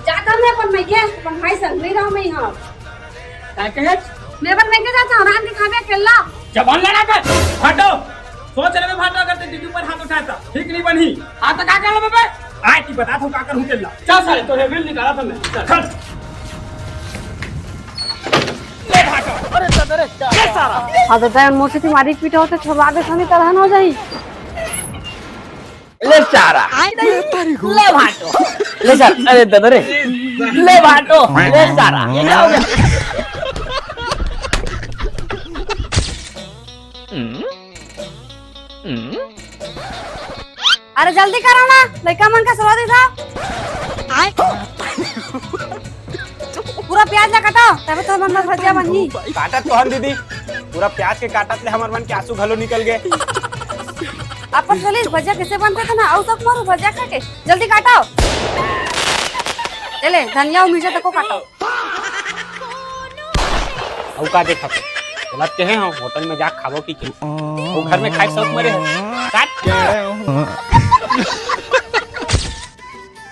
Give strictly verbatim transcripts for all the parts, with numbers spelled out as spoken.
जाता मैं अपन मइके, अपन भाई संग नहीं रहूं मैं यहाँ। काय कहे? मैं अपन मइके जाता हूँ, रांध के खाबे अकेला। जबान लड़ा कर, हटो। सोच रहे भाटो, अगर ते दीदी ऊपर हाथ उठाता, ठीक नहीं बनी। हाथ का कर लो बे? आय की बता तू का करूँ तेला। चल साले, तो हेलमेट निकाला था मैं। चल। चल। ले भाटो। अरे दादा रे, क्या? ले सारा। हाँ दादा, मोर से तुम्हारी पीटा होते छोड़वा दे, सनी तरह हो जाई। ले सारा। ले भाटो। ले सारा। अरे दादा रे। ले भाटो। ले सारा। ये क्या हो गया? अरे जल्दी करो ना, लइका मन का सुला दे था। पूरा प्याज ला काटो, तबे तो मन भजिया बनही। काटत तो हन दीदी, पूरा प्याज के काटत ले हमर मन के आंसू घलो निकल गए। अपन चलिस भजिया कैसे बनते थे ना, अउ सब मारो भजिया खा के, जल्दी काटो। ले ले, धनिया अउ मिर्चा तको काटो। अउ का देखत? गलत कहे हम, होटल में जा खाबो की, की? अउ घर में खाए शौक मरे है। काट।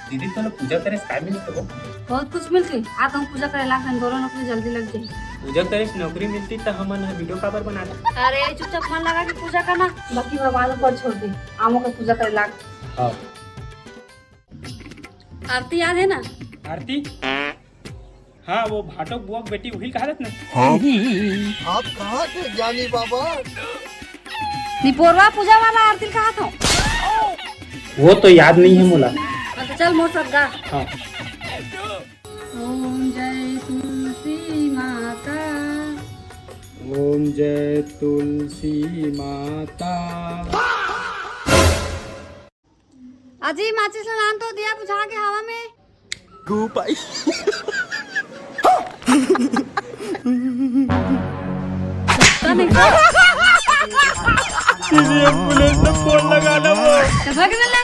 दीदी, तोला पूजा करे से काय मिलथे वो? बहुत कुछ मिलथे। आ कहूँ पूजा करे लाग, गोरो नौकरी जल्दी लग जाही। पूजा करे से नौकरी मिलती त हमन ह वीडियो काबर बनाते? अरे चुपचाप मन लगा के पूजा करना, बाकी भगवान ऊपर छोड़ दे। आमो के पूजा करे लाग। हाँ। आरती याद है ना? आरती? हाँ, वो भाटो बुआ के बेटी उहिल कहा ना। हाँ? आप कहाँ के ज्ञानी बाबा? निपोरवा पूजा वाला आरती कहा था। वो तो याद नहीं है मोला। हाँ, तो चल मोर साथ गा। हाँ। ओम जय तुलसी माता। ओम जय तुलसी माता। अजी, माचिस ला लान तो, दिया बुझा के हवा में। गो पाई। तो नहीं तो। दीदी, एम्बुलेंस में फोन लगा ना वो। तो भाग ना ले।